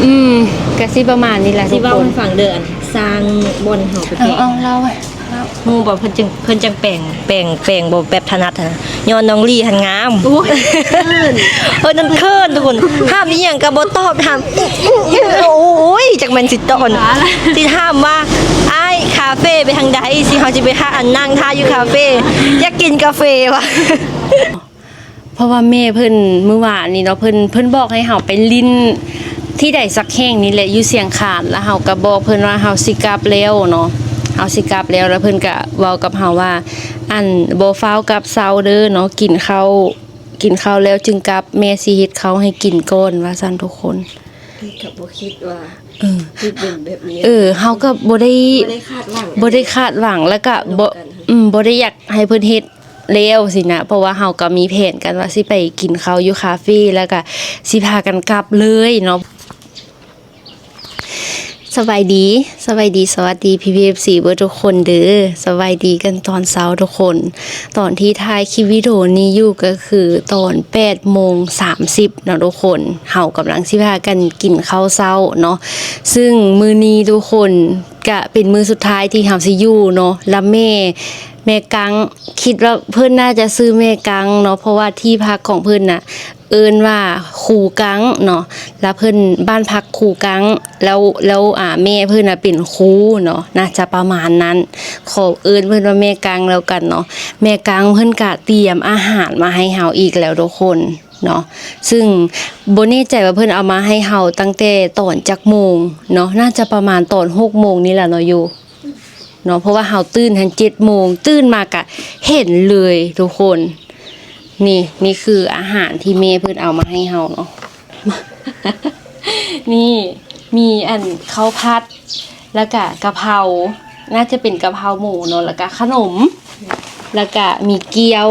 ອືມ ກະຊິປະມານນີ້ແຫຼະທຸກຄົນ. ຊິເວົ້າໃຫ້ຟັງເດີ ອັນສ້າງບ່ອນເຮົາໄປແປງ ເອົາ ເອົາ ເລົ່າໄວ້ ເລົ່າ. ຮູ້ບໍ່ ເພິ່ນຈຶ່ງ ເພິ່ນຈັ່ງແປງ ແປງ ແປງບໍ່ແບບຖະໜັດຫັ້ນນະ ຍ້ອນນ້ອງລີ້ຫັ້ນງາມ. ໂອ້ຍ ເອີ ນັ້ນເຂີນທຸກຄົນ ຖາມອີ່ຫຍັງກໍບໍ່ຕອບ ຖາມ ໂອ້ຍ ຈັກແມ່ນຊິຕອບ ຊິຖາມວ່າ ອ້າຍ ຄາເຟໄປທາງໃດ? ຊິ ເຮົາຊິໄປຫາ ອັນ ນັ່ງຖ້າຢູ່ຄາເຟ ຢາກກິນກາເຟວ່າ. ເພາະວ່າແມ່ເພິ່ນມື້ວານນີ້ເນາະ ເພິ່ນ ເພິ່ນບອກໃຫ້ເຮົາໄປຫຼິ້ນທີ່ໃດສັກແຫ່ງນີ້ແຫຼະ ຢູ່ຊຽງຄານ ແລ້ວເຮົາກໍບອກເພິ່ນວ່າເຮົາຊິກັບແລ້ວເນາະ ເຮົາຊິກັບແລ້ວ ແລ້ວເພິ່ນກໍເວົ້າກັບເຮົາວ່າ ອັນ ບໍ່ຟ້າວກັບເຊົາເດີເນາະ ກິນເຂົ້າ ກິນເຂົ້າແລ້ວຈຶ່ງກັບ ແມ່ຊິເຮັດເຂົ້າໃຫ້ກິນກ່ອນ ວ່າຊັ້ນທຸກຄົນ. ເຮົາກໍບໍ່ຄິດວ່າ ເອີ ຊິເປັນແບບນີ້ ເອີ ເຮົາກໍບໍ່ໄດ້ ບໍ່ໄດ້ຄາດຫວັງ ບໍ່ໄດ້ຄາດຫວັງ ແລ້ວກໍບໍ່ ອືມ ບໍ່ໄດ້ຢາກໃຫ້ເພິ່ນເຮັດ ແລ້ວຊີ້ນະ ເພາະວ່າເຮົາກໍມີແຜນກັນວ່າຊິໄປກິນເຂົ້າຢູ່ຄາເຟ ແລ້ວກໍຊິພາກັນກັບເລີຍເນາະ. ສະບາຍດີ ສະບາຍດີ ສະຫວັດດີພີ່ໆ ເອັຟຊີ ເບິດທຸກຄົນເດີ. ສະບາຍດີກັນຕອນເຊົ້າທຸກຄົນ. ຕອນທີ່ຖ່າຍຄລິບວິດີໂອນີ້ຢູ່ກໍຄືຕອນແປດໂມງສາມສິບເນາະທຸກຄົນ. ເຮົາກຳລັງຊິພາກັນກິນເຂົ້າເຊົ້າເນາະ. ຊຶ່ງມື້ນີ້ທຸກຄົນ ກະເປັນມື້ສຸດທ້າຍທີ່ເຮົາຊິຢູ່ເນາະ ລະແມ່ ແມ່ກັງ ຄິດວ່າເພິ່ນໜ້າຈະຊື່ແມ່ກັງເນາະ ເພາະວ່າທີ່ພັກຂອງເພິ່ນນະ ເອີ້ນວ່າຄູກັງເນາະ ລະເພິ່ນ ບ້ານພັກຄູກັງ ແລ້ວ ແລ້ວ ອາ ແມ່ເພິ່ນນະເປັນຄູເນາະ ໜ້າຈະປະມານນັ້ນ ຂໍເອີ້ນເພິ່ນວ່າແມ່ກັງແລ້ວກັນເນາະ. ແມ່ກັງເພິ່ນກະຕຽມອາຫານມາໃຫ້ເຮົາອີກແລ້ວທຸກຄົນ ເນາະ ຊຶ່ງບໍ່ແນ່ໃຈວ່າເພິ່ນເອົາມາໃຫ້ເຮົາຕັ້ງແຕ່ຕອນຈັກໂມງເນາະ ໜ້າຈະປະມານຕອນຫົກໂມງນີ້ແຫຼະເນາະ ຢູ່ເນາະ ເພາະວ່າເຮົາຕື່ນຫັ້ນເຈັດໂມງ ຕື່ນມາກະເຫັນເລີຍທຸກຄົນ. ນີ້ ນີ້ຄືອາຫານທີ່ແມ່ເພິ່ນເອົາມາໃຫ້ເຮົາເນາະ ນີ້ ມີອັນເຂົ້າຜັດ ແລ້ວກະກະເພົາ ໜ້າຈະເປັນກະເພົາໝູເນາະ ແລ້ວກະຂະໜົມ ແລ້ວກະມີກ້ຽວ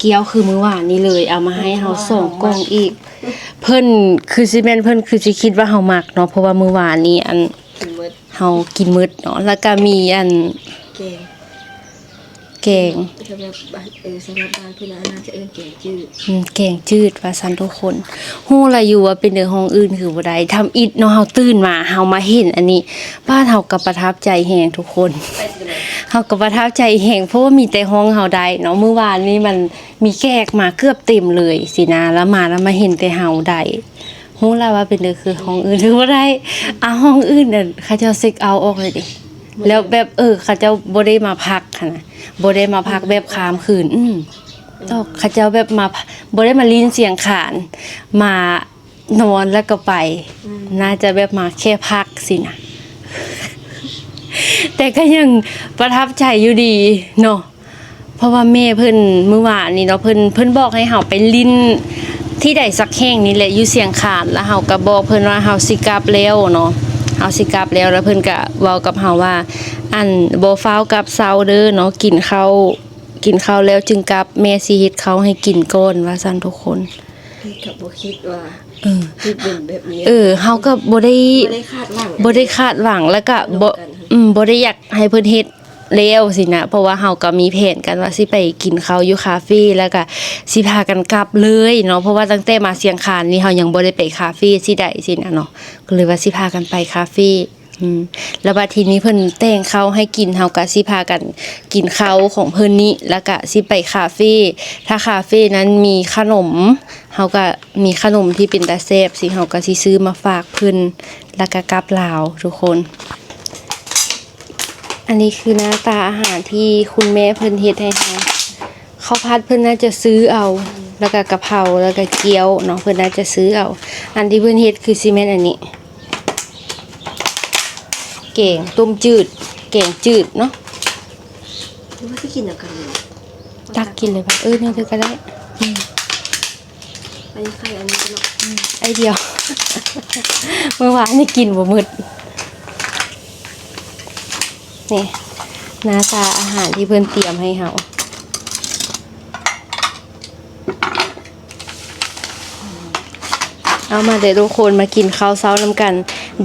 ກ້ຽວຄືມື້ວານນີ້ເລີຍ ເອົາມາໃຫ້ເຮົາສອງກ່ອງອີກ. ເພິ່ນຄືຊິແມ່ນ ເພິ່ນຄືຊິຄິດວ່າເຮົາມັກເນາະ ເພາະວ່າມື້ວານນີ້ ອັນ ກິນໝົດ ເຮົາກິນໝົດເນາະ ແລ້ວກະມີອັນ ແກງ ແກງ ສຳລັບບ້ານ ເອີ ສຳລັບບ້ານເພິ່ນນະ ໜ້າຈະເອີ້ນແກງຈືດ ອືມ ແກງຈືດວ່າຊັ້ນທຸກຄົນ. ຮູ້ລະຢູ່ວ່າເປັນເດີ ຫ້ອງອື່ນຄືບໍ່ໄດ້ ທຳອິດເນາະ ເຮົາຕື່ນມາ ເຮົາມາເຫັນອັນນີ້ ບ້ານເຮົາກໍປະທັບໃຈແຮງທຸກຄົນ ເຮົາກໍປະທັບໃຈແຮງ ເພາະວ່າມີແຕ່ຫ້ອງເຮົາໄດ້ເນາະ. ມື້ວານນີ້ມັນມີແຂກມາເກືອບເຕັມເລີຍຊີ້ນະ ລະມາ ລະມາເຫັນແຕ່ເຮົາໄດ້ ຮູ້ລະວ່າເປັນເດີ ຄືຫ້ອງອື່ນຄືບໍ່ໄດ້ ອາ ຫ້ອງອື່ນນັ້ນເຂົາເຈົ້າເຊັກເອົາອອກເລີຍເດ ແລ້ວແບບ ເອີ ເຂົາເຈົ້າບໍ່ໄດ້ມາພັກຫັ້ນນະ ບໍ່ໄດ້ມາພັກແບບຄ້າງຄືນ ອືມ ເຂົາເຈົ້າແບບມາ ບໍ່ໄດ້ມາຫຼິ້ນຊຽງຄານ ມານອນແລ້ວກໍໄປ ໜ້າຈະແບບມາແຄ່ພັກຊີ້ນະ ແຕ່ກໍຍັງປະທັບໃຈຢູ່ດີເນາະ. ເພາະວ່າແມ່ເພິ່ນມື້ວານນີ້ເນາະ ເພິ່ນ ເພິ່ນບອກໃຫ້ເຮົາໄປຫຼິ້ນທີ່ໃດສັກແຫ່ງນີ້ແຫຼະ ຢູ່ຊຽງຄານ ແລ້ວເຮົາກໍບອກເພິ່ນວ່າເຮົາຊິກັບແລ້ວເນາະ ເຮົາຊິກັບແລ້ວ ແລ້ວເພິ່ນກໍເວົ້າກັບເຮົາວ່າ ອັນ ບໍ່ຟ້າວກັບເຊົາເດີເນາະ ກິນເຂົ້າ ກິນເຂົ້າແລ້ວຈຶ່ງກັບ ແມ່ຊິເຮັດເຂົ້າໃຫ້ກິນກ່ອນ ວ່າຊັ້ນທຸກຄົນ. ເຮົາກໍບໍ່ຄິດວ່າ ເອີ ຊິເປັນແບບນີ້ ເອີ ເຮົາກໍບໍ່ໄດ້ ບໍ່ໄດ້ຄາດຫວັງ ບໍ່ໄດ້ຄາດຫວັງ ແລ້ວກໍບໍ່ ອືມ ບໍ່ໄດ້ຢາກໃຫ້ເພິ່ນເຮັດ ແລ້ວຊີ້ນະ ເພາະວ່າເຮົາກໍມີແຜນກັນວ່າຊິໄປກິນເຂົ້າຢູ່ຄາເຟ ແລ້ວກໍຊິພາກັນກັບເລີຍເນາະ ເພາະວ່າຕັ້ງແຕ່ມາຊຽງຄານນີ້ເຮົາຍັງບໍ່ໄດ້ໄປຄາເຟຊີ້ໃດຊີ້ນະເນາະ ກໍເລີຍວ່າຊິພາກັນໄປຄາເຟ ອືມ ແລ້ວບັດທີນີ້ເພິ່ນແຕ່ງເຂົ້າໃຫ້ກິນ ເຮົາກໍຊິພາກັນກິນເຂົ້າຂອງເພິ່ນນີ້ ແລ້ວກໍຊິໄປຄາເຟ ຖ້າຄາເຟນັ້ນມີຂະໜົມ ເຮົາກໍມີຂະໜົມທີ່ເປັນຕາແຊບຊີ້ ເຮົາກໍຊິຊື້ມາຝາກເພິ່ນ ແລ້ວກໍກັບລາວທຸກຄົນ. ອັນນີ້ຄືໜ້າຕາອາຫານທີ່ຄຸນແມ່ເພິ່ນເຮັດໃຫ້ເຮົາ ເຂົ້າຜັດເພິ່ນໜ້າຈະຊື້ເອົາ ແລ້ວກະກະເພົາ ແລ້ວກະກ້ຽວເນາະ ເພິ່ນໜ້າຈະຊື້ເອົາ. ອັນທີ່ເພິ່ນເຮັດຄືຊິແມ່ນອັນນີ້ ແກງຕົ້ມຈືດ ແກງຈືດເນາະ. ຫຼືວ່າຊິກິນນຳກັນເລີຍ? ຕັກກິນເລີຍບາດ ເອີ ແນວເດີກໍໄດ້ ອືມ. ອັນນີ້ໄຂ່ອັນນີ້ເນາະ ອືມ ໄອດຽວ ມື້ວານນີ້ກິນບໍ່ໝົດ. ນີ້ ໜ້າຕາອາຫານທີ່ເພິ່ນຕຽມໃຫ້ເຮົາ. ເອົາ ມາເດີທຸກຄົນ ມາກິນເຂົ້າເຊົ້ານຳກັນ.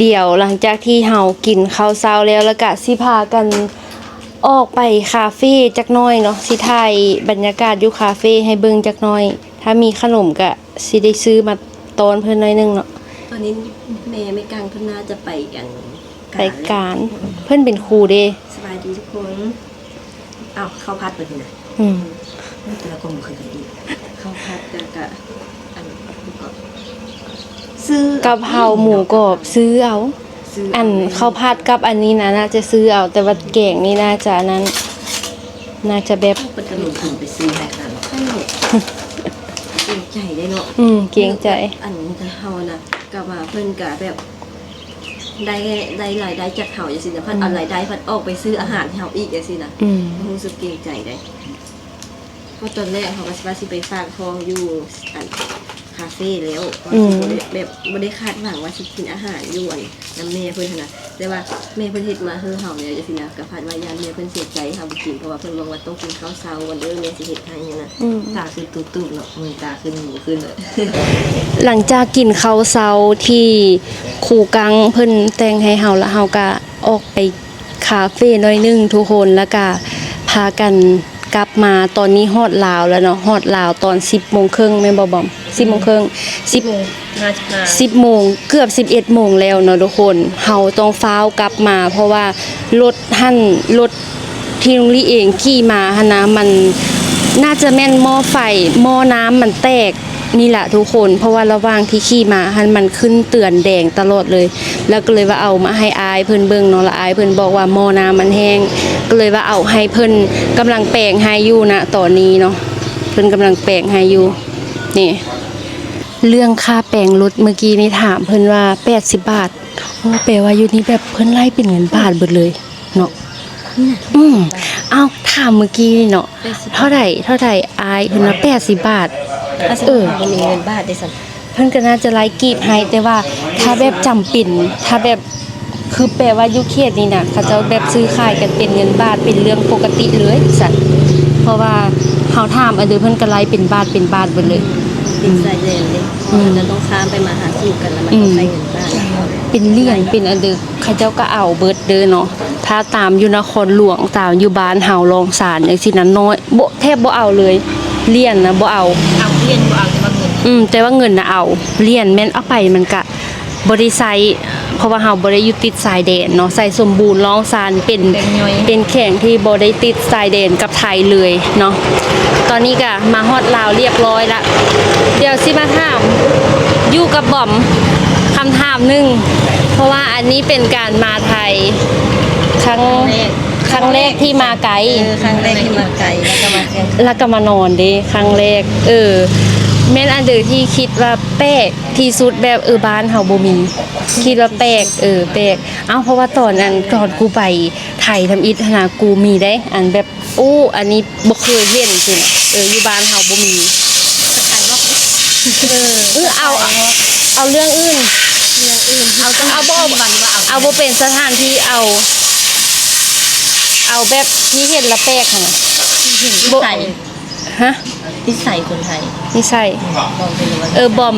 ດຽວຫຼັງຈາກທີ່ເຮົາກິນເຂົ້າເຊົ້າແລ້ວ ແລ້ວກະຊິພາກັນອອກໄປຄາເຟຈັກໜ້ອຍເນາະ ຊິຖ່າຍບັນຍາກາດຢູ່ຄາເຟໃຫ້ເບິ່ງຈັກໜ້ອຍ. ຖ້າມີຂະໜົມກະຊິໄດ້ຊື້ມາຕ້ອນເພິ່ນໜ້ອຍໜຶ່ງເນາະ. ຕອນນີ້ແມ່ ແມ່ກັງເພິ່ນໜ້າຈະໄປອັນ ໄປການ ເພິ່ນເປັນຄູເດ້. ສະບາຍດີທຸກຄົນ. ອ້າວ ເຂົ້າຜັດເບິດນີ້ນະ. ອືມ ແຕ່ລະຄົນບໍ່ຄືກັນອີກ. ເຂົ້າຜັດ ແລ້ວກະ ອັນ ຫຍັງເກາະ ຊື້ ກະເພົາໝູກອບ ຊື້ເອົາ. ຊື້ເອົາ ອັນເລີຍ ເຂົ້າຜັດກັບອັນນີ້ນະ ໜ້າຈະຊື້ເອົາ ແຕ່ວ່າແກງນີ້ໜ້າຈະອັນນັ້ນ ໜ້າຈະແບບ ເພິ່ນກະລົງທຶນໄປຊື້ໃຫ້ຂະໜາດນັ້ນ. ເກງໃຈເດ້ເນາະ. ອືມ ເກງໃຈ. ອັນ ແຕ່ເຮົານະ ກະວ່າເພິ່ນກະແບບ ໄດ້ ໄດ້ລາຍໄດ້ຈາກເຮົາຈັ່ງຊີ້ນະ ພັດເອົາ ອືມ ລາຍໄດ້ພັດອອກໄປຊື້ອາຫານໃຫ້ເຮົາອີກຈັ່ງຊີ້ນະ. ອືມ ຮູ້ສຶກເກງໃຈເດ້. ເພາະຕອນແລກເຮົາກະຊິວ່າຊິໄປຝາກທ້ອງຢູ່ ອັນ ຄາເຟແລ້ວ ອືມ ວ່າຊິບໍ່ໄດ້ ແບບບໍ່ໄດ້ຄາດຫວັງວ່າຊິກິນອາຫານຢູ່ ອັນ ນຳແມ່ເພິ່ນຫັ້ນນະ ແຕ່ວ່າແມ່ເພິ່ນເຮັດມາໃຫ້ເຮົາແລ້ວຈັ່ງຊີ້ນະ ກະພັດວ່າຢ້ານແມ່ເພິ່ນເສຍໃຈ ເຮົາບໍ່ກິນ ເພາະວ່າເພິ່ນບອກວ່າຕ້ອງກິນເຂົ້າເຊົ້າກ່ອນເດີ ແມ່ຊິເຮັດໃຫ້ຫັ້ນນະ. ອືມ ຕາຂຶ້ນຕູບໆເນາະ ມື້ນີ້ຕາຂຶ້ນບໍ່ຂຶ້ນເລີຍ. ຫຼັງຈາກກິນເຂົ້າເຊົ້າທີ່ຄູກັງເພິ່ນແຕ່ງໃຫ້ເຮົາລະ ເຮົາກະອອກໄປ ຄາເຟໜ້ອຍໜຶ່ງທຸກຄົນ ແລ້ວກະພາກັນກັບມາ. ຕອນນີ້ຮອດລາວແລ້ວເນາະ ຮອດລາວຕອນສິບໂມງເຄິ່ງແມ່ນບໍ່ບອມ? ສິບໂມງເຄິ່ງ ສິບ ສິບໂມງ ເກືອບສິບເອັດໂມງແລ້ວເນາະທຸກຄົນ. ເຮົາຕ້ອງຟ້າວກັບມາ ເພາະວ່າລົດຫັ້ນ ລົດທີ່ລຸງລີເອງຂີ່ມາຫັ້ນນະ ມັນໜ້າຈະແມ່ນໝໍ້ໄຟ ໝໍ້ນ້ຳມັນແຕກ ນີ້ລະທຸກຄົນ ເພາະວ່າລະຫວ່າງທີ່ຂີ່ມາຫັ້ນ ມັນຂຶ້ນເຕືອນແດງຕະຫຼອດເລີຍ ລະກະເລີຍວ່າເອົາມາໃຫ້ອ້າຍເພິ່ນເບິ່ງເນາະ ລະອ້າຍເພິ່ນບອກວ່າໝໍ້ນ້ຳມັນແຫ້ງ ກະເລີຍວ່າເອົາໃຫ້ເພິ່ນ ກຳລັງແປງໃຫ້ຢູ່ນະຕອນນີ້ເນາະ ເພິ່ນກຳລັງແປງໃຫ້ຢູ່. ນີ້ ເລື່ອງຄ່າແປງລົດ ມື້ກີ້ນີ້ຖາມເພິ່ນວ່າແປດສິບບາດ. ໂອ້ ແປວ່າຢູ່ນີ້ແບບເພິ່ນໄລ່ເປັນເງິນບາດເບິດເລີຍ. ເນາະ ນີ້ນະ ອືມ ເອົ້າ ຖາມມື້ກີ້ນີ້ເນາະ ແປດສິບ ເທົ່າໃດ ເທົ່າໃດອ້າຍ? ເພິ່ນວ່າແປດສິບບາດ. ເອີ ບໍ່ມີເງິນບາດເດ້ຊັ້ນ ເພິ່ນກະໜ້າຈະໄລ່ກີບໃຫ້ ແຕ່ວ່າຖ້າແບບຈຳເປັນ ຖ້າແບບ ຄືແປວ່າຢູ່ເຂດນີ້ນະ ເຂົາເຈົ້າແບບຊື້ຂາຍກັນເປັນເງິນບາດ ເປັນເລື່ອງປົກກະຕິເລີຍຊັ້ນ ເພາະວ່າເຮົາຖາມອັນເດີ ເພິ່ນກະໄລ່ເປັນບາດ ເປັນບາດເບິດເລີຍ. ຕິດຊາຍແດນເດ້ ອືມ ເຮົາກະຕ້ອງຂ້າມໄປມາຫາສູ່ກັນ ລະມັນຕ້ອງໃຊ້ເງິນບາດ ເປັນຫຼຽນ ເປັນອັນເດີ ເຂົາເຈົ້າກະເອົາເບິດເດີເນາະ. ຖ້າຕາມຢູ່ນະຄອນຫຼວງ ຕາມຢູ່ບ້ານເຮົາລອງຊານຈັ່ງຊີ້ນະ ນ້ອຍ ບໍ່ ແທບບໍ່ເອົາເລີຍ ຫຼຽນນະບໍ່ເອົາ ເອົາຫຼຽນບໍ່ເອົາ ແຕ່ວ່າເງິນ ອືມ ແຕ່ວ່າເງິນນະເອົາ ຫຼຽນແມ່ນເອົາໄປມັນກະບໍ່ໄດ້ໃຊ້ ເພາະວ່າເຮົາບໍ່ໄດ້ຢູ່ຕິດຊາຍແດນເນາະ ໄຊສົມບູນ ລອງຊານ ເປັນ ເປັນແຂວງທີ່ບໍ່ໄດ້ຕິດຊາຍແດນກັບໄທເລີຍເນາະ. ຕອນນີ້ກະມາຮອດລາວລຽບຮ້ອຍລະ ດຽວຊິມາຖາມຢູ່ກັບບອມຄຳຖາມໜຶ່ງ ເພາະວ່າອັນນີ້ເປັນການມາໄທຄັ້ງ ຄັ້ງແລກທີ່ມາໄກ ເອີ ຄັ້ງແລກທີ່ມາໄກ ລະກະມານອນເດ້ ຄັ້ງແລກ. ເອີ ແມ່ນອັນເດີທີ່ຄິດວ່າແປກທີ່ສຸດ ແບບ ເອີ ບ້ານເຮົາບໍ່ມີ ຄິດວ່າແປກ ເອີ ແປກ. ເອົ້າ ເພາະວ່າຕອນນັ້ນ ຕອນກູໄປໄທທຳອິດຫັ້ນນະ ກູມີເດ້ ອັນແບບ ໂອ້ ອັນນີ້ບໍ່ເຄີຍເຫັນຊີ້ນະ ເອີ ຢູ່ບ້ານເຮົາບໍ່ມີ. ເອີ ເອີ ເອົາ ເອົາເລື່ອງອື່ນ ເລື່ອງອື່ນ ເອົາ ເອົາບໍ່ ເອົາບໍ່ເປັນສະຖານທີ່ ເອົາ ເອົາແບບທີ່ເຫັນລະແປກຫັ້ນນະ ທີ່ເຫັນ ບໍ່ ໃສ ຮະ? ນິໄສຄົນໄທ ນິໄສ ບອມເປັນ ເອີ ບອມ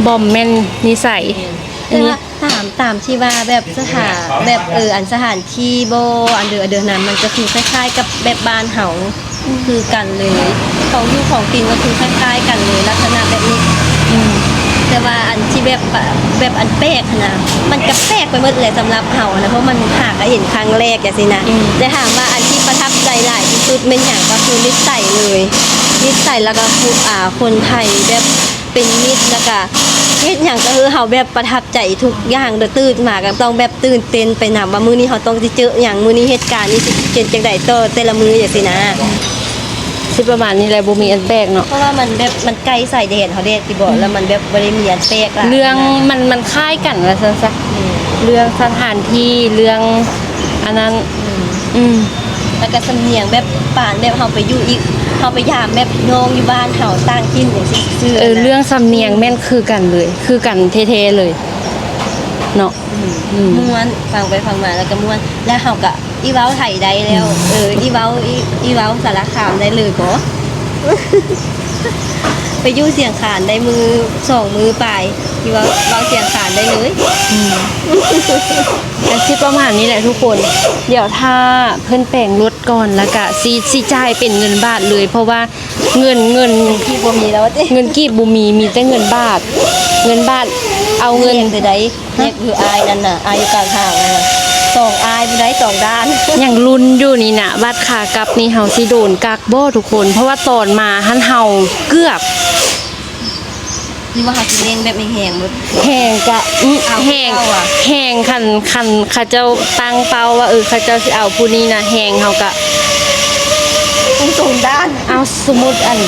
ບອມແມ່ນນິໄສ ແມ່ນ ແຕ່ວ່າ ຕາມ ຕາມທີ່ວ່າແບບສະຖານ ແບບ ເອີ ອັນສະຖານທີ່ບໍ່ ອັນເດີ ອັນເດີນັ້ນ ມັນກະຄືຄ້າຍໆກັບແບບບ້ານເຮົາ ອືມ ຄືກັນເລີຍ ຂອງຢູ່ຂອງກິນກະຄືຄ້າຍໆກັນເລີຍ ລັກສະນະແບບນີ້ ອືມ ແຕ່ວ່າອັນທີ່ແບບ ແບບອັນແປກຫັ້ນນະ ມັນກະແປກໄປໝົດແຫຼະສຳລັບເຮົາຫັ້ນນະ ເພາະມັນຫາກະເຫັນຄັ້ງແລກຈັ່ງຊີ້ນະ ອືມ ແຕ່ຖາມວ່າອັນທີ່ປະທັບໃຈຫຼາຍທີ່ສຸດແມ່ນຫຍັງ ກະຄືນິໄສເລີຍ ນິໄສ ລະກະ ອາ ຄົນໄທແບບ ເປັນມິດ ລະກະເຮັດຫຍັງກະຄືເຮົາແບບປະທັບໃຈທຸກຢ່າງ ແບບຕື່ນມາກະຕ້ອງແບບຕື່ນເຕັ້ນໄປນຳວ່າມື້ນີ້ເຮົາຕ້ອງຊິເຈີຫຍັງ ມື້ນີ້ເຫດການນີ້ຊິເປັນຈັ່ງໃດຕໍ່ແຕ່ລະມື້ຈັ່ງຊີ້ນະ ຊິປະມານນີ້ແຫຼະ ບໍ່ມີອັນແປກເນາະ ເພາະວ່າມັນແບບ ມັນໃກ້ຊາຍແດນເຮົາແດ່ຕິບໍ ອືມ ລະມັນແບບບໍ່ໄດ້ມີອັນແປກຫຼາຍ ເລື່ອງ ນະ ມັນ ມັນຄ້າຍກັນວ່າຊັ້ນຊະ ອືມ ເລື່ອງສະຖານທີ່ ເລື່ອງ ອັນນັ້ນ ອືມ ອືມ ລະກະສຳນຽງແບບປານແບບເຮົາໄປຢູ່ອີກ ເຮົາໄປຢາມແບບນ້ອງຢູ່ບ້ານເຮົາຕ່າງຖິ່ນຈັ່ງຊີ້ຊື່ໆ ເອີ ນະ ເລື່ອງສຳນຽງແມ່ນຄືກັນເລີຍ ຄືກັນແທ້ໆເລີຍເນາະ ອືມ ອືມ ມ່ວນ ຟັງໄປຟັງມາລະກະມ່ວນ ລະເຮົາກະ ອີ່ເວົ້າໄທໄດ້ແລ້ວ ອືມ ເອີ ອີ່ເວົ້າ ອີ່ ອີ່ເວົ້າສາລະຄາມໄດ້ເລີຍບໍ ໄປຢູ່ຊຽງຄານໄດ້ມື້ສອງມື້ປາຍ ອີ່ເວົ້າ ເວົ້າຊຽງຄານໄດ້ເລີຍ ອືມ ກະຊິປະມານນີ້ແຫຼະທຸກຄົນ ດຽວຖ້າເພິ່ນແປງລົດ ຕອນ ແລ້ວກະຊິ ຊິຈ່າຍເປັນເງິນບາດເລີຍ ເພາະວ່າເງິນ ເງິນ ເງິນກີບບໍ່ມີແລ້ວຕິ ເງິນກີບບໍ່ມີ ມີແຕ່ເງິນບາດ ເງິນບາດ ເອົາເງິນ ແຮງແຕ່ໃດ ແຮງຄືອ້າຍນັ້ນນະ ອ້າຍຢູ່ກາງທາງນັ້ນນະ ສອງອ້າຍຜູ້ໃດສອງດ້ານ ຍັງລຸ້ນຢູ່ນີ້ນະ ບາດຂາກັບນີ້ເຮົາຊິໂດນກັກບໍ່ທຸກຄົນ ເພາະວ່າຕອນມາຫັ້ນເຮົາເກືອບ ຫຼືວ່າເຮົາຊິເລັ່ງແບບແຮງໆເບິດ ແຮງກະ ອື ເອົາ ແຮງ ເອົາອະ ແຮງ ຄັນ ຄັນເຂົາເຈົ້າຕັ້ງເປົ້າວ່າ ເອີ ເຂົາເຈົ້າຊິເອົາຜູ້ນີ້ນະ ແຮງເຮົາກະ ຄົງສົ່ງດ້ານ ເອົາ ສົມມຸດ ອັນ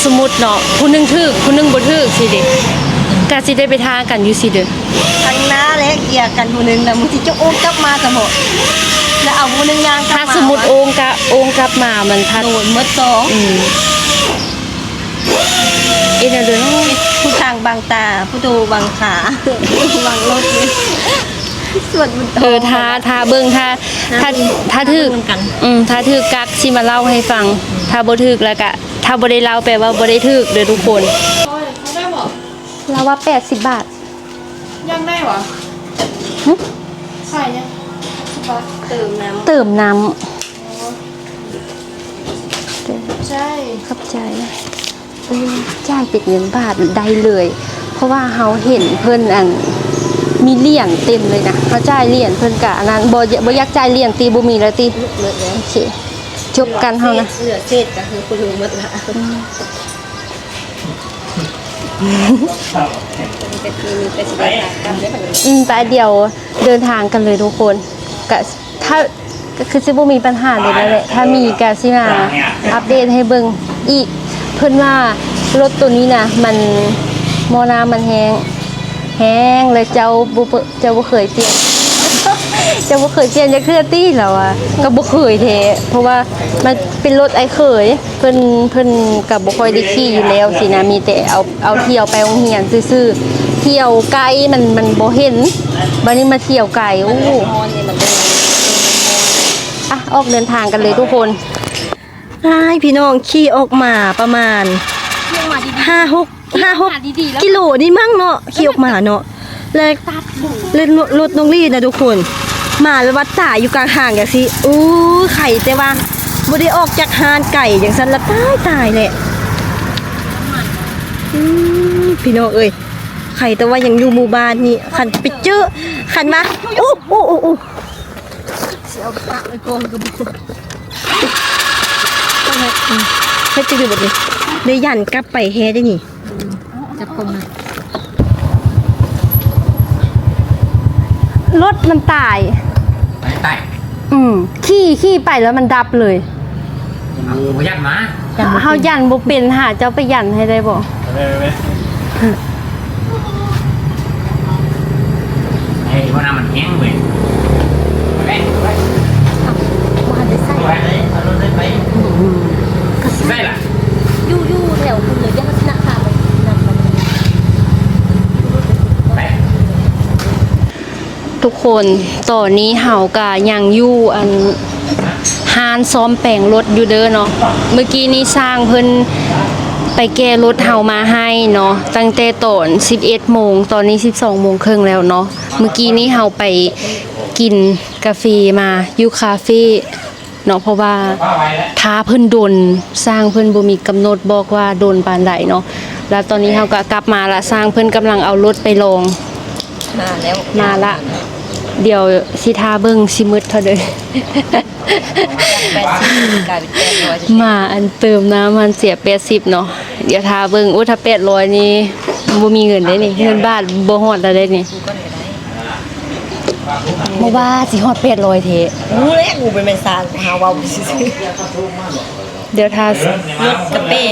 ສົມມຸດເນາະ ຜູ້ໜຶ່ງຖືກ ຜູ້ໜຶ່ງບໍ່ຖືກຊີ້ເດ ກະຊິໄດ້ໄປຖ້າກັນຢູ່ຊີ້ເດີ ທາງໜ້າແລະ ເກຍກັນຜູ້ໜຶ່ງນະ ບາງທີຈະໂອ້ງກັບມາຊະເບາະ ແລ້ວເອົາຜູ້ໜຶ່ງຍ່າງກັບມາ ຖ້າສົມມຸດໂອ້ງກະ ໂອ້ງກັບມາ ມັນພັດ ໂດນໝົດສອງ ອືມ. ເຮັດແນວເດີເນາະ ຜູ້ທາງບັງຕາ ຜູ້ໂຕບັງຂາ ບັງລົດ ສວດມັນ ເອີ ຖ້າ ຖ້າເບິ່ງ ຖ້າ ຖ້າ ຖ້າຖືກ ອືມ ຖ້າຖືກກັກຊິມາເລົ່າໃຫ້ຟັງ ຖ້າບໍ່ຖືກແລ້ວກະ ຖ້າບໍ່ໄດ້ເລົ່າແປວ່າບໍ່ໄດ້ຖືກເດີທຸກຄົນ ລາວວ່າແປດສິບບາດ ຍັງໄດ້ຫວາ? ຫຶ? ຂາຍຍັງ? ເຕີມນ້ຳ ເຕີມນ້ຳ ອໍ ຂອບໃຈ ຂອບໃຈ ເອີ ຈ່າຍເປັນເງິນບາດໄດ້ເລີຍ ເພາະວ່າເຮົາເຫັນເພິ່ນ ອັນ ມີຫຼຽນເຕັມເລີຍນະ ເຮົາຈ່າຍຫຼຽນເພິ່ນກະ ອັນນັ້ນ ບໍ່ ບໍ່ຢາກຈ່າຍຫຼຽນຕິ ບໍ່ມີແລ້ວຕິ ໂອເຄ ຈົບກັນເຮົານະ ເຫຼືອເສດກະຄືຜູ້ເລິງໝົດລະ ອືມ. ອືມ ໄປ ດຽວເດີນທາງກັນເລີຍທຸກຄົນ ກະ ຖ້າ ກະຄືຊິບໍ່ມີບັນຫາໃດແລ້ວແຫຼະ ຖ້າມີກະຊິມາອັບເດດໃຫ້ເບິ່ງອີກ ເພິ່ນວ່າລົດໂຕນີ້ນະ ມັນ ໝໍ້ນ້ຳມັນແຫ້ງ ແຫ້ງ ແລ້ວເຈົ້າບໍ່ ເຈົ້າບໍ່ເຄີຍປ່ຽນ ເຈົ້າບໍ່ເຄີຍປ່ຽນຈັກເທື່ອຕິ ລາວວ່າ ກະບໍ່ເຄີຍແທ້ ເພາະວ່າມັນເປັນລົດອ້າຍເຂີຍ ເພິ່ນ ເພິ່ນກະບໍ່ຄ່ອຍໄດ້ຂີ່ຢູ່ແລ້ວຊີ້ນະ ມີແຕ່ເອົາ ເອົາທ່ຽວໄປໂຮງຮຽນຊື່ໆ ທ່ຽວໃກ້ມັນ ມັນບໍ່ເຫັນ ບາດນີ້ມາທ່ຽວໄກ ໂອ້ ອ່ະ ອອກເດີນທາງກັນເລີຍທຸກຄົນ ອ້າຍ ພີ່ນ້ອງ ຂີ່ອອກມາປະມານຫ້າຫົກ ຫ້າຫົກກິໂລນີ້ມັ້ງເນາະ ຂີ່ອອກມາເນາະ ແລ້ວ ແລ້ວລົດນ້ອງລີ້ນະທຸກຄົນ ມາແລ້ວວ່າຕາຍຢູ່ກາງທາງຈັ່ງຊີ້ ໂອ້ຍ ໄຄແຕ່ວ່າບໍ່ໄດ້ອອກຈາກຮ້ານໄກຈັ່ງຊັ້ນລະ ຕາຍ ຕາຍແຫຼະ ອືມ ພີ່ນ້ອງເອີຍ ໄຄແຕ່ວ່າຍັງຢູ່ໝູ່ບ້ານນີ້ ຄັນໄປເຈີ ຄັນວ່າ ໂອ້ ໂອ້ ໂອ້ ໂອ້ ຊິເອົາປະໄວ້ກ່ອນກໍບໍ່ ເຮັດຈັ່ງໃດບັດນີ້ ໄດ້ຢ້ານກັບໄປແທ້ເດ້ນີ້ ຈັບກົມນະ ລົດມັນຕາຍ ຕາຍ ອືມ ຂີ່ ຂີ່ໄປແລ້ວມັນດັບເລີຍ ໂອ້ ບໍ່ຢ້ານມາ ເຮົາຢ້ານບໍ່ເປັນ ຫາເຈົ້າໄປຢ້ານໃຫ້ໄດ້ບໍ່? ໄປ ໄປ ໄປ ເອີຍ ວ່ານ້ຳມັນແຫ້ງເວີຍ ໄປ ໄປ ບໍ່ທັນໄດ້ໃສ່ ໄປ ເອົາລົດໄປ ອືມ ໃສ່ລະ ຢູ່ ຢູ່ແຖວພຸ້ນເລີຍ ຢ່າງລັກສະນະຂາດໄປ ໄປ ທຸກຄົນ ຕອນນີ້ເຮົາກະຍັງຢູ່ ອັນ ຮ້ານສ້ອມແປງລົດຢູ່ເດີເນາະ ມື້ກີ້ນີ້ຊ່າງເພິ່ນໄປແກ້ລົດເຮົາມາໃຫ້ເນາະ ຕັ້ງແຕ່ຕອນສິບເອັດໂມງ ຕອນນີ້ສິບສອງໂມງເຄິ່ງແລ້ວເນາະ ມື້ກີ້ນີ້ເຮົາໄປກິນກາເຟມາຢູ່ຄາເຟ ເນາະ ເພາະວ່າຖ້າເພິ່ນດົນ ຊ່າງເພິ່ນບໍ່ມີກຳນົດບອກວ່າດົນປານໃດເນາະ ແລ້ວຕອນນີ້ເຮົາກະກັບມາລະ ຊ່າງເພິ່ນກຳລັງເອົາລົດໄປລອງ ມາແລ້ວ ມາລະ ດຽວຊິຖ້າເບິ່ງຊິໝົດເທົ່າໃດ ມາອັນເຕີມນ້ຳຫັ້ນເສຍແປດສິບເນາະ ດຽວຖ້າເບິ່ງ ໂອ້ ຖ້າແປດຮ້ອຍນີ້ບໍ່ມີເງິນເດ້ນີ້ ເງິນບາດບໍ່ຮອດລະເດ້ນີ້. ບໍ່ວ່າຊິຮອດແປດຮ້ອຍແທ້ ຮູ້ແລ້ວ ກູເປັນແມ່ນຊ່າງ ຫາເວົ້າຊື່ໆ ດຽວຖ້າ ລົດກະເປ້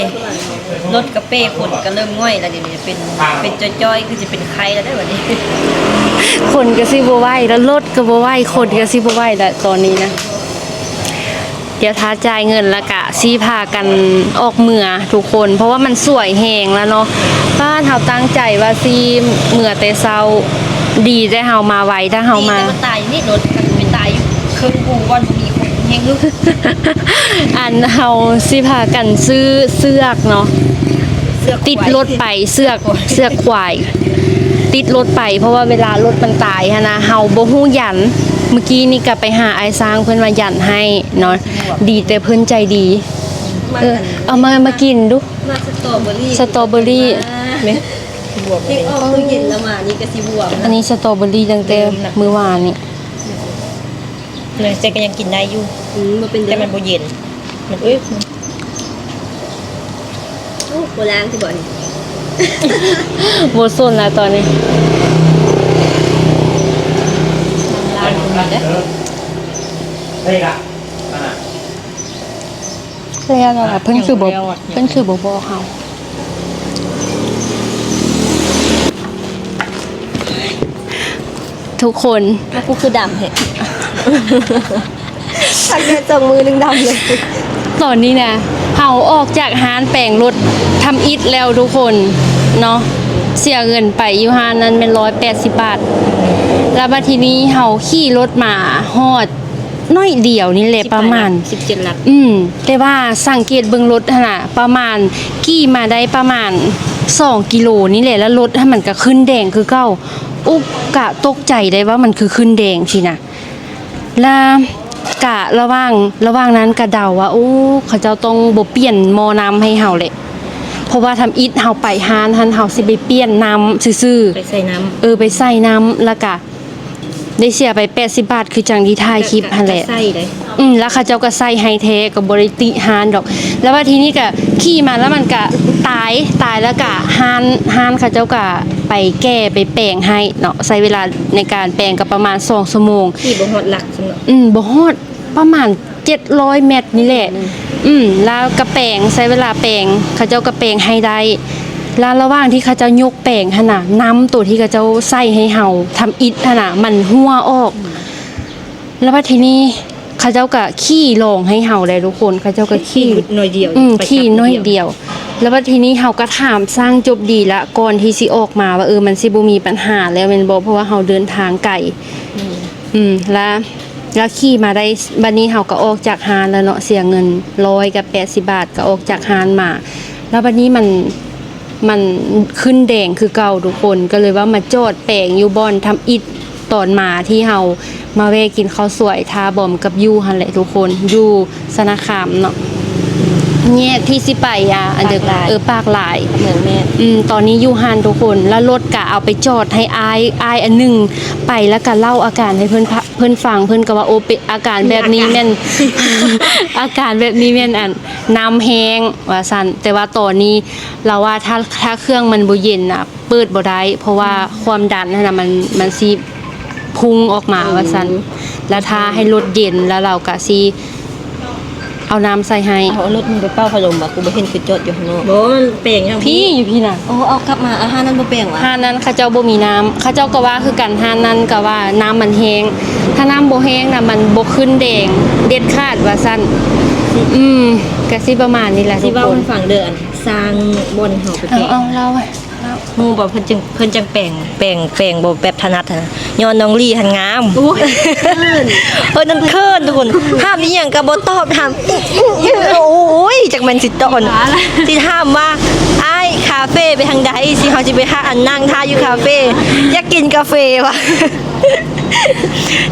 ລົດກະເປ້ ຄົນກະເລີ່ມງ່ອຍລະ ດຽວນີ້ເປັນ ເປັນຈ່ອຍໆ ຄືຊິເປັນໄຂ້ລະເດີບັດນີ້ ຄົນກະຊິບໍ່ໄຫວລະ ລົດກະບໍ່ໄຫວ ຄົນກະຊິບໍ່ໄຫວລະ ຕອນນີ້ນະ. ດຽວຖ້າຈ່າຍເງິນລະກະຊິພາກັນອອກເມືອທຸກຄົນ ເພາະວ່າມັນສວຍແຮງລະເນາະ. ປ້າດ ເຮົາຕັ້ງໃຈວ່າຊິເມືອແຕ່ເຊົ້າ ດີແຕ່ເຮົາມາໄວ ຖ້າເຮົາມາ ດີແຕ່ມັນຕາຍຢູ່ນີ້ລົດ ຄັນໄປຕາຍຢູ່ເຄິ່ງພູບ່ອນບໍ່ມີຄົນແຮງລຶກ. ອັນເຮົາຊິພາກັນຊື້ເຊືອກເນາະ ເຊືອກ ຕິດລົດໄປ ເຊືອກ ເຊືອກຄວາຍ. ຕິດລົດໄປ ເພາະວ່າເວລາລົດມັນຕາຍຫັ້ນນະ ເຮົາບໍ່ຮູ້ຢັນ. ມື້ກີ້ນີ້ກໍໄປຫາອ້າຍຊ້າງ ເພິ່ນວ່າຢັນໃຫ້ເນາະ ດີແຕ່ເພິ່ນໃຈດີ. ເອີ ເອົາມາ ມາກິນດູ ມາສະຕໍເບີຣີ ສະຕໍເບີຣີ ແມ່ນ ເຮັດອອກຕູ້ເຢັນລະມານີ້ກໍຊິບວມ. ອັນນີ້ສະຕໍເບີຣີຕັ້ງແຕ່ມື້ວານນີ້ ແຕ່ກໍຍັງກິນໄດ້ຢູ່. ອືມ ບໍ່ເປັນ ແຕ່ມັນບໍ່ເຢັນ ມັນ ເອີຍ ໂອ້ ບໍ່ລ້າງຊິບໍ່ນີ້ ບໍ່ສົນລະຕອນນີ້ ລ້າງເດ້ ໄດ້ລະ ແລ້ວລະ ເພິ່ນຄືບໍ່ ເພິ່ນຄືບໍ່ບອກເຮົາ ທຸກຄົນ. ວ່າກູຄືດຳແທ້ ທັກແດດສອງມື້ໜຶ່ງດຳເລີຍ. ຕອນນີ້ນະ ເຮົາອອກຈາກຮ້ານແປງລົດທຳອິດແລ້ວທຸກຄົນເນາະ ເສຍເງິນໄປຢູ່ຮ້ານນັ້ນແມ່ນຮ້ອຍແປດສິບບາດ ແລ້ວບັດທີນີ້ເຮົາຂີ່ລົດມາຮອດ ໜ້ອຍດຽວນີ້ແຫຼະ ປະມານສິບແປດຫຼັກ ສິບເຈັດຫຼັກ ອືມ ແຕ່ວ່າສັງເກດເບິ່ງລົດຫັ້ນນະ ປະມານ ຂີ່ມາໄດ້ປະມານສອງກິໂລນີ້ແຫຼະ ແລ້ວລົດຫັ້ນມັນກະຂຶ້ນແດງຄືເກົ່າ. ອຸກະຕົກໃຈໄດ້ວ່າມັນຄືຂຶ້ນແດງຊີ້ນະ ແລ້ວກະລະຫວ່າງ ລະຫວ່າງນັ້ນກະເດົາວ່າ ໂອ້ ເຂົາເຈົ້າຕ້ອງບໍ່ປ່ຽນໝໍ້ນ້ຳໃຫ້ເຮົາແຫຼະ ເພາະວ່າທຳອິດເຮົາໄປຮ້ານຫັ້ນ ເຮົາຊິໄປປ່ຽນນ້ຳຊື່ໆ ໄປໃສ່ນ້ຳ ເອີ ໄປໃສ່ນ້ຳ ແລ້ວກະ ໄດ້ເສຍໄປແປດສິບບາດ ຄືຈັ່ງທີ່ຖ່າຍຄລິບຫັ້ນແຫຼະ ອືມ ແລ້ວເຂົາເຈົ້າກໍໃສ່ໃຫ້ແທ້ ກໍບໍ່ໄດ້ຕິຮ້ານດອກ. ແລ້ວບັດທີນີ້ກໍຂີ່ມາ ແລ້ວມັນກໍຕາຍ ຕາຍແລ້ວກໍຮ້ານ ຮ້ານເຂົາເຈົ້າກໍໄປແກ່ໄປແປງໃຫ້ເນາະ ໃຊ້ເວລາໃນການແປງກໍປະມານສອງຊົ່ວໂມງ ຂີ່ບໍ່ຮອດຫຼັກຊ້ຳເນາະ ອືມ ບໍ່ຮອດ ປະມານເຈັດຮ້ອຍແມັດນີ້ແຫຼະ ອືມ ແລ້ວກໍແປງ ໃຊ້ເວລາແປງ ເຂົາເຈົ້າກໍແປງໃຫ້ໄດ້ ແລ້ວລະຫວ່າງທີ່ເຂົາເຈົ້າຍົກແປງຫັ້ນນະ ນ້ຳໂຕທີ່ເຂົາເຈົ້າໃສ່ໃຫ້ເຮົາທຳອິດຫັ້ນນະ ມັນຮົ່ວອອກ ແລ້ວບັດທີນີ້ເຂົາເຈົ້າກໍຂີ່ລອງໃຫ້ເຮົາແຫຼະທຸກຄົນ ເຂົາເຈົ້າກໍຂີ່ໜ້ອຍດຽວ ອືມ ຂີ່ໜ້ອຍດຽວ ແລ້ວບັດທີນີ້ເຮົາກໍຖາມຊ່າງຈົບດີລະ ກ່ອນທີ່ຊິອອກມາວ່າ ເອີ ມັນຊິບໍ່ມີບັນຫາແລ້ວແມ່ນບໍ່ ເພາະວ່າເຮົາເດີນທາງໄກ ອືມ ອືມ ແລ້ວ ແລ້ວຂີ່ມາໄດ້ ບັດນີ້ເຮົາກໍອອກຈາກຮ້ານແລ້ວເນາະ ເສຍເງິນຮ້ອຍກັບແປດສິບບາດ ກໍອອກຈາກຮ້ານມາ ແລ້ວບັດນີ້ມັນ ມັນຂຶ້ນແດງຄືເກົ່າທຸກຄົນ ກໍເລີຍວ່າມາຈອດແປງຢູ່ບ່ອນທຳອິດ ຕອນມາທີ່ເຮົາມາແວ່ກິນເຂົ້າສວຍ ທ່າບອມກັບຢູ່ຫັ້ນແຫຼະທຸກຄົນ ຢູ່ຊະນະຄາມເນາະ ແຍກທີ່ຊິໄປ ອາ ອັນເດີ ປາກລາຍ ເອີ ປາກລາຍ ເມືອງແມ່ນ ອືມ ຕອນນີ້ຢູ່ຫັ້ນທຸກຄົນ ແລ້ວລົດກະເອົາໄປຈອດໃຫ້ອ້າຍ ອ້າຍອັນໜຶ່ງໄປ ແລ້ວກະເລົ່າອາການໃຫ້ເພິ່ນ ເພິ່ນຟັງ ເພິ່ນກໍວ່າ ໂອ້ ເປັນອາການແບບນີ້ແມ່ນ ອາການແບບນີ້ແມ່ນ ອັນ ນ້ຳແຫ້ງວ່າຊັ້ນ ແຕ່ວ່າຕອນນີ້ລາວວ່າ ຖ້າ ຖ້າເຄື່ອງມັນບໍ່ເຢັນນະ ເປີດບໍ່ໄດ້ ເພາະວ່າຄວາມດັນຫັ້ນນະ ມັນ ມັນຊິພຸ່ງອອກມາ ອືມ ວ່າຊັ້ນ ແລ້ວຖ້າໃຫ້ລົດເຢັນ ແລ້ວລາວກະຊິ ເອົານ້ຳໃສ່ໃຫ້ ເອົາລົດມຶງໄປເປົ່າພັດລົມບໍ່ ກູບໍ່ເຫັນຄືຈອດຢູ່ຂ້າງນອກ ບໍ່ ມັນແປງຫຍັງ ພີ້ຢູ່ພີ້ນະ ໂອ້ ເອົາກັບມາ ອາຫານນັ້ນບໍ່ແປງຫວາ ຮ້ານນັ້ນເຂົາເຈົ້າບໍ່ມີນ້ຳ ເຂົາເຈົ້າກໍວ່າຄືກັນ ຮ້ານນັ້ນກໍວ່ານ້ຳມັນແຫ້ງ ຖ້ານ້ຳບໍ່ແຫ້ງນະ ມັນບໍ່ຂຶ້ນແດງເດັດຂາດວ່າຊັ້ນ ອືມ ກະຊິປະມານນີ້ແຫຼະທຸກຄົນ ຊິເວົ້າໃຫ້ຟັງເດີ ອັນ ສ້າງບ່ອນເຮົາໄປແປງ ເອົາ ເລົ່າໄວ້ ຮູ້ບໍ່ ເພິ່ນຈຶ່ງ ເພິ່ນຈັ່ງແປງ ແປງ ແປງບໍ່ແບບຖະໜັດຫັ້ນນະ ຍ້ອນນ້ອງລີຫັ້ນງາມ ໂອ້ຍ ເພິ່ນນັ້ນເຂີນທຸກຄົນ ຖາມອີ່ຫຍັງກໍບໍ່ຕອບ ຖາມ ໂອ້ຍ ຈັກແມ່ນຊິຕອນ ຊິຖາມວ່າ ອ້າຍ ຄາເຟໄປທາງໃດ ຊິ ເຮົາຊິໄປຫາ ອັນ ນັ່ງຖ້າຢູ່ຄາເຟ ຢາກກິນກາເຟວ່າ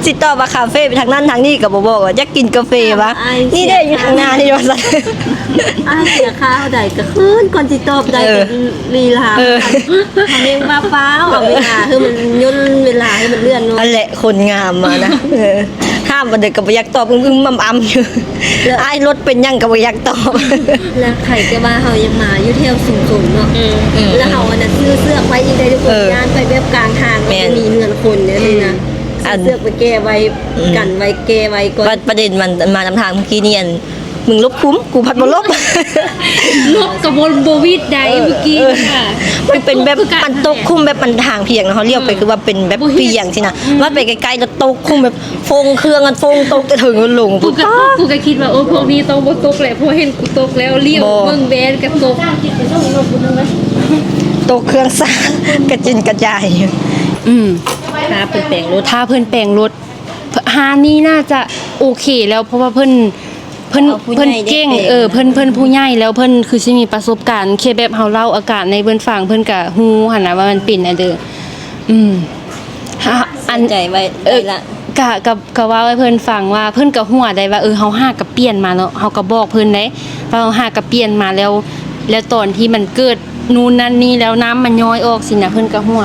ຊິຕອບວ່າຄາເຟໄປທາງນັ້ນທາງນີ້ກໍບໍ່ບອກ ວ່າຢາກກິນກາເຟວ່າ ນີ້ເດ້ຢູ່ທາງໜ້ານີ້ວ່າຊັ້ນ ອ້າຍເສຍຄ່າເທົ່າໃດກໍຄືນ ກ່ອນຊິຕອບໄດ້ ເອີ ກໍລີລາ ເອີ ເຮົາເຮັດວ່າຟ້າວເອົາເວລາ ຄືມັນຍົນເວລາໃຫ້ມັນເລື່ອນເນາະ ອັນແຫຼະ ຄົນງາມມານະ ເອີ ຖາມປານໃດກໍບໍ່ຢາກຕອບ ອຶ້ມໆ ອຳໆ ຢູ່ ແລ້ວ ອ້າຍລົດເປັນຫຍັງກໍບໍ່ຢາກຕອບ ແລ້ວໃຜແຕ່ວ່າເຮົາຍັງມາຢູ່ແຖວຊຸມຊົນເນາະ ອືມ ແລ້ວເຮົາອັນນັ້ນຊື້ເຊືອກໄວ້ອີກໄດ໋ທຸກຄົນ ເອີ ຢ້ານໄປແບບກາງທາງ ແມ່ນ ມັນມີເຮືອນຄົນເດ້ ອືມ ນີ້ນະ ຊື້ເຊືອກໄປແກ່ໄວ້ ອືມ ກັນໄວ້ແກ່ໄວ້ກ່ອນ ປະ ປະເດັນມັນມານຳທາງມື້ກີ້ນີ້ ອັນ ມຶງຫຼົບຂຸມ ກູພັດບໍ່ຫຼົບ ຫຼົບກໍບໍ່ ບໍ່ຫວິດໃດ ເອີ ມື້ກີ້ ເອີ ນີ້ນະ ມັນເປັນແບບ ມັນຕົກຂຸມແບບມັນທາງພຽງເນາະ ເຮົາລ້ຽວໄປ ອືມ ຄືວ່າເປັນແບບພຽງຊີ້ນະ ອືມ ມາໄປໃກ້ໆ ແລ້ວຕົກຂຸມແບບ ໂຟງເຄື່ອງ ໂຟງຕົກຈະເຖິງລົງ ກູກໍ ກູກໍຄິດວ່າ ໂອ້ ພວກນີ້ຕ້ອງບໍ່ຕົກແຫຼະ ເພາະເຫັນກູຕົກແລ້ວ ລ້ຽວເບິ່ງແວ່ນກໍຕົກ ຕົກເຄື່ອງສາກກະຈິນກະຈາຍ ອືມ ຖ້າເພິ່ນແປງລົດ ຖ້າເພິ່ນແປງລົດ ຮ້ານນີ້ໜ້າຈະໂອເຄແລ້ວ ເພາະວ່າເພິ່ນ ເພິ່ນ ເພິ່ນເກັ່ງ ເອີ ເພິ່ນ ເພິ່ນຜູ້ໃຫຍ່ແລ້ວ ເພິ່ນຄືຊິມີປະສົບການ ແຄ່ແບບເຮົາເລົ່າອາການໃຫ້ເພິ່ນຟັງ ເພິ່ນກະຮູ້ຫັ້ນນະວ່າມັນເປັນອັນເດີ ອືມ ຮະ ອັນ ໃສ່ໃຈໄວ້ ເອີ ໄດ້ລະ ກະ ກະ ກະເວົ້າໃຫ້ເພິ່ນຟັງວ່າ ເພິ່ນກະຮູ້ໄດ້ວ່າ ເອີ ເຮົາຫາກະປ່ຽນມາເນາະ ເຮົາກະບອກເພິ່ນໄດ້ວ່າ ເຮົາຫາກະປ່ຽນມາແລ້ວ ແລ້ວຕອນທີ່ມັນເກີດ ນູ່ນນັ້ນນີ້ແລ້ວ ນ້ຳມັນຍ້ອຍອອກຊີ້ນະ ເພິ່ນກະຫົວ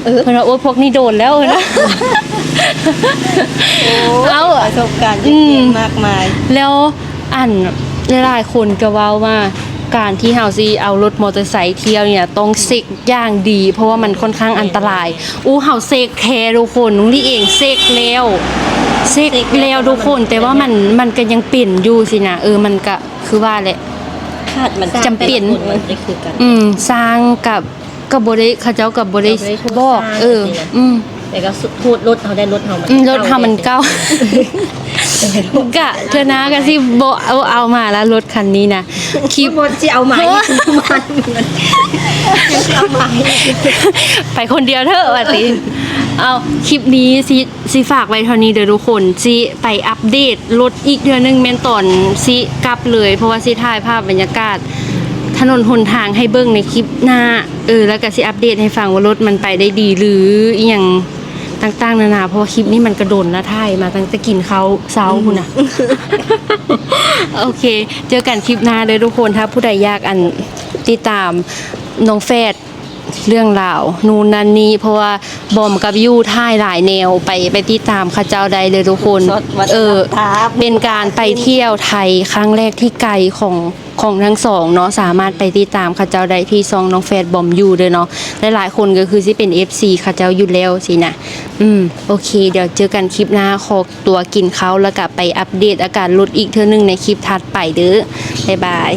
ເອີ ເພິ່ນວ່າ ໂອ້ຍ ພວກນີ້ໂດນແລ້ວ ເພິ່ນວ່າ ໂອ້ ເອົ້າ ປະສົບການເຮັດວຽກ ອືມ ມາກມາຍ ແລ້ວ ອັນ ຫຼາຍໆຄົນກະເວົ້າວ່າ ການທີ່ເຮົາຊິເອົາລົດມໍເຕີໄຊທ່ຽວນີ້ນະ ຕ້ອງເຊັກຢ່າງດີ ເພາະວ່າມັນຄ່ອນຂ້າງອັນຕະລາຍ ແມ່ນ ໂອ້ ເຮົາເຊັກແທ້ທຸກຄົນ ນ້ອງລີເອງເຊັກແລ້ວ ເຊັກແລ້ວທຸກຄົນ ແຕ່ວ່າມັນ ມັນກະຍັງເປັນຢູ່ຊີ້ນະ ເອີ ມັນກະ ຄືວ່າແຫຼະ ຂາດມັນ ຈຳເປັນ ແຕ່ລະຄົນມັນຈະຄືກັນ ອືມ ຊ່າງກະ ກະບໍ່ໄດ້ ເຂົາເຈົ້າກະບໍ່ໄດ້ ກະບໍ່ໄດ້ໂທດ ບອກ ຊ່າງ ເອີ ຈັ່ງຊີ້ນະ ອືມ ແຕ່ກະໂທດລົດເຮົາໄດ້ ລົດເຮົາມັນ ອືມ ເກົ່າ ລົດເຮົາມັນເກົ່າ ກະເທື່ອໜ້າກະຊິບໍ່ເອົາ ເອົາມາລະ ລົດຄັນນີ້ນະ ຄລິບ ບໍ່ຊິເອົາມາ ເອີ ຊິເອົາມາ ໄປຄົນດຽວເຖາະວ່າຕິ ເອົາ ຄລິບນີ້ຊິ ຊິຝາກໄວ້ເທົ່ານີ້ເດີທຸກຄົນ ຊິໄປອັບເດດລົດອີກເທື່ອໜຶ່ງ ແມ່ນຕອນຊິກັບເລີຍ ເພາະວ່າຊິຖ່າຍພາບບັນຍາກາດຖະໜົນຫົນທາງໃຫ້ເບິ່ງໃນຄລິບໜ້າ ເອີ ແລ້ວກະຊິອັບເດດໃຫ້ຟັງວ່າລົດມັນໄປໄດ້ດີ ຫຼື ອີ່ຫຍັງຕ່າງໆນານາ ເພາະວ່າຄລິບນີ້ມັນກະດົນລະ ຖ່າຍມາຕັ້ງແຕ່ກິນເຂົ້າເຊົ້າພຸ້ນນະ ອືມ ໂອເຄ ເຈີກັນຄລິບໜ້າເດີທຸກຄົນ ຖ້າຜູ້ໃດຢາກ ອັນ ຕິດຕາມນ້ອງແຟດ ເລື່ອງລາວນູ່ນນັ້ນນີ້ ເພາະວ່າບອມກັບຢູຖ່າຍຫຼາຍແນວ ໄປ ໄປຕິດຕາມເຂົາເຈົ້າໄດ້ເລີຍທຸກຄົນ ເອີ ເປັນການໄປທ່ຽວໄທຄັ້ງແລກທີ່ໄກຂອງ ຂອງທັງສອງເນາະ ສາມາດໄປຕິດຕາມເຂົາເຈົ້າໄດ້ທີ່ຊ່ອງນ້ອງແຟດບອມຢູເດີເນາະ ຫຼາຍໆຄົນກະຄືຊິເປັນເອັຟຊີເຂົາເຈົ້າຢູ່ແລ້ວຊີ້ນະ ອືມ ໂອເຄ ດຽວເຈີກັນຄລິບໜ້າ ຂໍຕົວກິນເຂົ້າ ແລ້ວກະໄປອັບເດດອາການລົດອີກເທື່ອໜຶ່ງໃນຄລິບຖັດໄປເດີ ບາຍບາຍ.